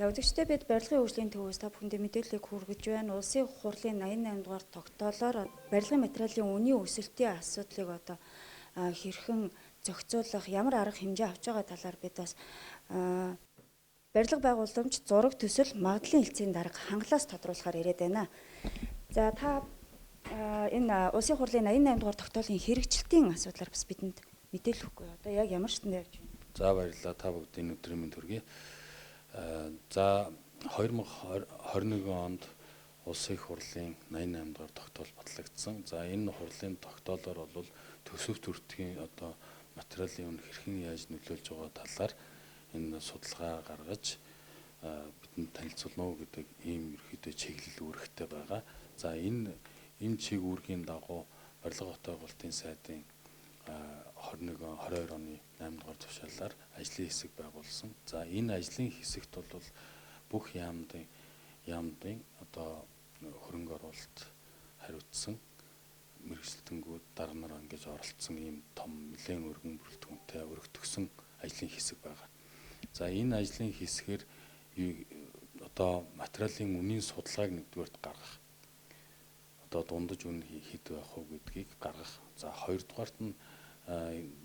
За, үзэгчдээ, бид барилгын хөгжлийн төвөөс та бүхэндээ мэдээллийг хүргэж байна. Улсын хурлын 88 дугаар тогтоолоор барилгын материалын үнийн өсөлтийн асуудлыг одоо хэрхэн зохицуулах, ямар арга хэмжээ авч байгаа талаар бид бас барилга байгууламж, зураг төсөл, магадлалын хэлтсийн дарга Хангалаас тодруулахаар ирээд байна. За, та энэ Улсын хурлын 88 дугаар тогтоолын хэрэгжилтийн асуудлаар бас бидэнд мэдээлэл өгөхгүй. Одоо яг ямар шатанд явж байна? За, баярлалаа. Та бүгдийн өдрийн мэнд хүргэе. За, 2021 онд Улсын их хурлын 88 дугаар тогтоол батлагдсан. За, энэ хурлын тогтоолоор бол төсөв төртгийн одоо материалын үн хэрхэн яаж нөлөөлж байгаа талаар энэ судалгаа гаргаж бидэнд танилцуулна уу гэдэг ийм ерөнхийдөө чиглэл үүрэгтэй байгаа. За, энэ чиг үүргийн дагуу барилга хотын сайдын 21 22 оны 8 дугаар тушаалаар ажлын хэсэг байгуулсан. За, энэ ажлын хэсэгт бол бүх яамдын одоо хөрөнгө оруулалт хариуцсан мэргэжилтэнгүүд, дарга нар ингэж оролцсон ийм том нэлээн өргөн бүрэлдэхүүнтэй өргөтгсөн ажлын хэсэг байгаа. За, энэ ажлын хэсгээр одоо материалын үнийн судалгааг нэгдүгээрт гаргах. Одоо дундаж үн хэд байх вэ гэдгийг гаргах. За, хоёрдугаарт нь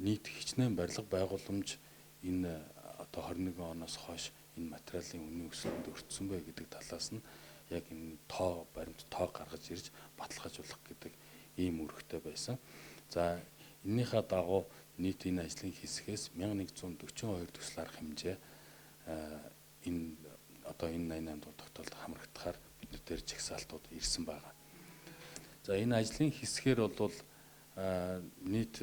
нийт хичнээн барилга байгууламж энэ одоо 21 оноос хойш энэ материалын үнийн өсөлтөнд өртсөн бэ гэдэг талаас нь яг энэ тоо, баримт тоо гаргаж ирж баталгаажуулах гэдэг ийм үүрэгтэй байсан. За, энэнийхээ дагуу нийт энэ ажлын хэсгээс 1142 төсөл арга хэмжээ энэ одоо энэ 88 дугаар тогтоолд хамрагдахаар бидний дээр жагсаалтууд ирсэн байгаа. За, энэ ажлын хэсгээр бол нийт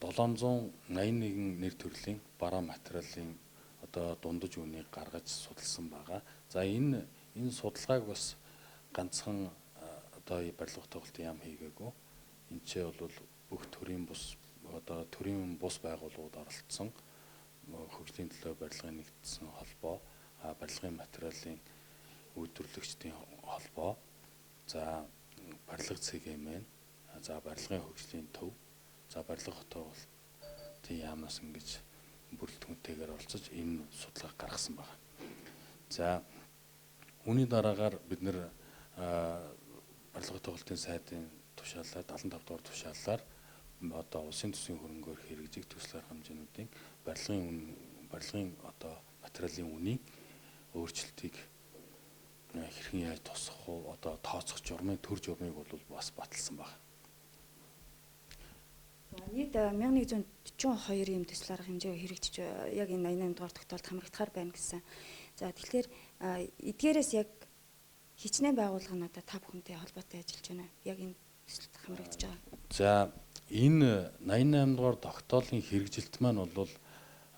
781 нэр төрлийн бараа материалын одоо дундаж үнийг гаргаж судалсан байгаа. За, энэ судалгааг бас ганцхан одоо барилга тоглолтын яам хийгээгүй. Энд ч бол бүх төрийн бус, одоо төрийн бус байгууллагууд оролцсон, хөгжлийн төлөө барилгын нэгдсэн холбоо, барилгын материалын үйлдвэрлэгчдийн холбоо, за, барилга ЦГМН, за, барилгын хөгжлийн төв, за, барилга хотын яамнаас ингэж бүрэлдэхүүнтэйгээр оролцож энэ судалгааг гаргасан байна. За, үүний дараагаар бид нэр барилга тоглолтын сайдын тушаалаар 75 дугаар тушаалаар одоо улсын төсвийн хөрөнгөөр хэрэгжих төсөл арга хэмжээнүүдийн барилгын үн, барилгын одоо материалын үнийн өөрчлөлтийг хэрхэн яаж тусгах уу, одоо тооцох журмын төр журмыг бол бас баталсан байна. Нийт 1142 ийм төсөл арга хэмжээ хэрэгжиж яг энэ 88 дугаар тогтоолд хамрагдахаар байна гэсэн. За, тэгэхээр эдгээрээс яг хичнээн байгууллага нь одоо та бүхэнтэй холбоотой ажиллаж байна. Яг энэ төсөлд хамрагдаж байгаа. За, энэ 88 дугаар тогтоолын хэрэгжилт маань бол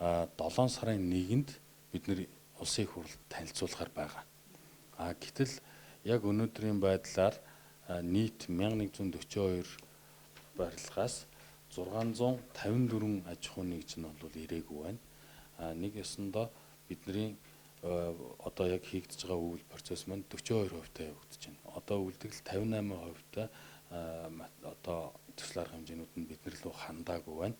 7 сарын 1-нд бид нэр улсын их хурлд танилцуулахар байгаа. А гэтэл яг өнөөдрийн байдлаар нийт 1142 барилгаас 654 аж ахуйн нэгж нь бол ирээгүй байна. А нэг ёсондоо бидний одоо яг хийгдэж байгаа үйл процесс маань 42% та явагдаж байна. Одоо үлдэгдэл 58% та одоо төсөл арга хэмжээнүүд нь бид нар рүү хандаагүй байна.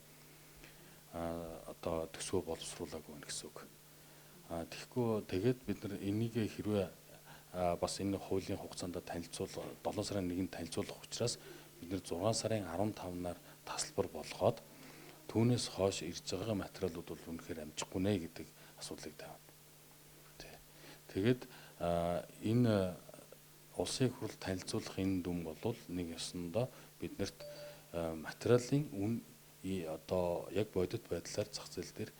Одоо төсвөө боловсруулаагүй байна гэсэн үг. Тэгэхгүй тэгээд бид нар энийг хэрвээ бас энэ хуулийн хугацаанд танилцуул 7 сарын 1-нд танилцуулах учраас бид нар 6 сарын 15-наар тасалбар болгоод түүнээс хойш ирж байгаа материалууд бол үнэхээр амжихгүй нэ гэдэг асуудлыг тавина. Тэгээд энэ улсын их хурл танилцуулах энэ дүн бол нэг ёсондоо биднэрт материалын үн одоо яг бодит байдлаар зах зээл дээр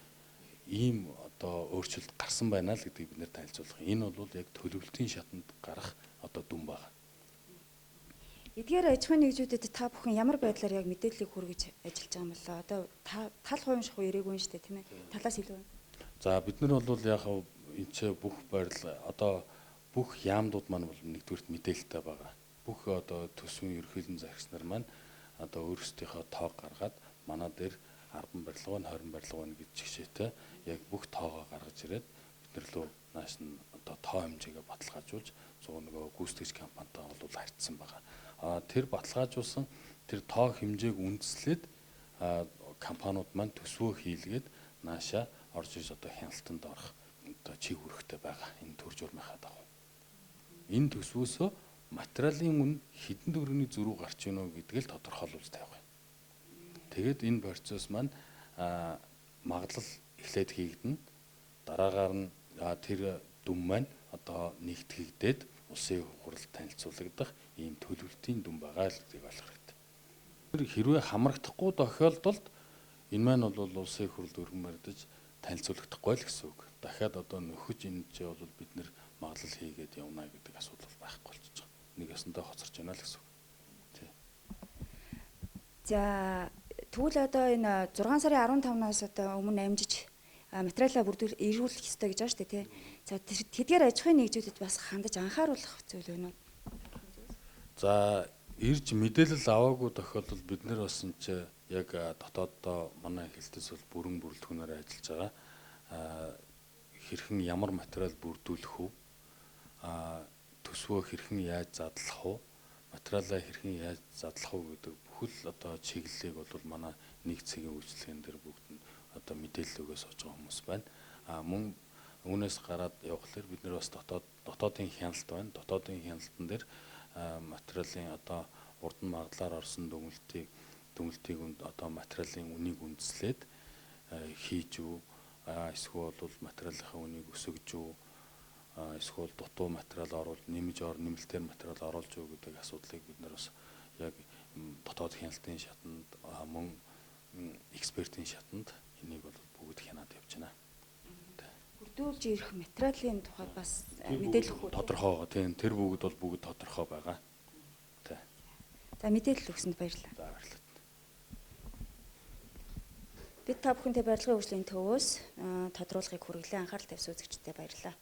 ийм одоо өөрчлөлт гарсан байна л гэдгийг бид нэр танилцуулах. Энэ бол яг төлөвлөлтийн шатанд гарах одоо дүн байна. Эдгээр аж ахуйн нэгжүүдэд та бүхэн ямар байдлаар яг мэдээллийг хүргэж ажиллаж байгаа юм болоо? Одоо тал хувийн шахуу ирээгүй юм шүү дээ, тийм ээ? Талаас илүү. За, бид нар бол яг энэ ч бүх барилга одоо бүх яамдууд маань бол нэгдүгüрт мэдээлэлтэй байгаа. Бүх одоо төсвийн ерөнхийлөн захирагч нар маань одоо өөрсдийнхөө тоог гаргаад манай дээр 10 барилга байна, 20 барилга байна гэж жишээтэй яг бүх тоогоо гаргаж ирээд бид нар лөө нааш нь одоо тоо хэмжээгээ баталгаажуулж нөгөө гүйцэтгэгч компанитай бол харьцсан байгаа. Тэр баталгаажуулсан тэр тоо хэмжээг үндэслээд компаниуд маань төсвөө хийлгээд наашаа орж ирж одоо хяналтанд орох одоо чиг үүрэгтэй байгаа энэ төр журмынхаа дагуу. Энэ төсвөөсөө материалын үн хэдэн төгрөгийн зөрүү гарч ийнө гэдгийг л тодорхойлуулж тавих юм. Тэгээд энэ процесс маань магадлал эхлээд хийгдэнэ. Дараагаар нь тэр дүн маань одоо нэгтгэгдээд улсын хурал танилцуулагдах ийм төлөвлөлтийн дүн байгаа л гэдгийг ойлгох хэрэгтэй. Хэрвээ хамрагдахгүй тохиолдолд энэ маань бол улсын хурлд өргөн барьдаж танилцуулагдахгүй л гэсэн үг. Дахиад одоо нөхөж энэ ч бол бид нэр магадлал хийгээд явна гэдэг асуудал байхгүй болчихж байгаа. Нэг ясандаа хоцорч байна л гэсэн үг. Тий. За тэгвэл одоо энэ 6 сарын 15-наас одоо өмнө амжиж материалаа бүрдүүл эргүүлэх ёстой гэж байгаа шүү дээ, тий. За тэдгээр аж ахуйн нэгжүүдэд бас хандаж анхааруулах зүйл байна уу? За ирж мэдээлэл аваагүй тохиолдолд бид нэр бас энэ ч яг дотооддоо манай хэлтэс бол бүрэн бүрэлдэхүүнээр ажиллаж байгаа. Хэрхэн ямар материал бүрдүүлэх үү? Төсвөө хэрхэн яаж задлах уу? Материалаа хэрхэн яаж задлах уу гэдэг бүхэл одоо чиглэлийг бол манай нэг цэгийн үйлчилгээнд дээр бүгд нь одоо мэдээлэл өгөө сууж байгаа хүмүүс байна. Мөн үүнээс гараад явхлаар бид нэр бас дотоодын хяналт байна. Дотоодын хяналтан дээр материалын одоо урд нь магадлаар орсон дүгнэлтийг одоо материалын үнийг үндэслээд хийж үү, эсвэл бол материалынхаа үнийг өсгөж үү, эсвэл дутуу материал оруул нэмэлтээр материал оруулж үү гэдэг асуудлыг бид нар бас яг дотоод хяналтын шатанд мөн экспертийн шатанд энийг бол бүгд хянаад явж байна. Бүрдүүлж ирэх материалын тухай бас мэдээлэл өгөх үү? Тодорхой байгаа. Тийм, тэр бүгд бол бүгд тодорхой байгаа. Тий. За мэдээлэл өгсөнд баярлалаа. За баярлалаа. Бид та бүхэнтэй барилгын хөгжлийн төвөөс тодруулгыг хүргэлээ. Анхаарал тавьсан үзэгчдэд баярлалаа.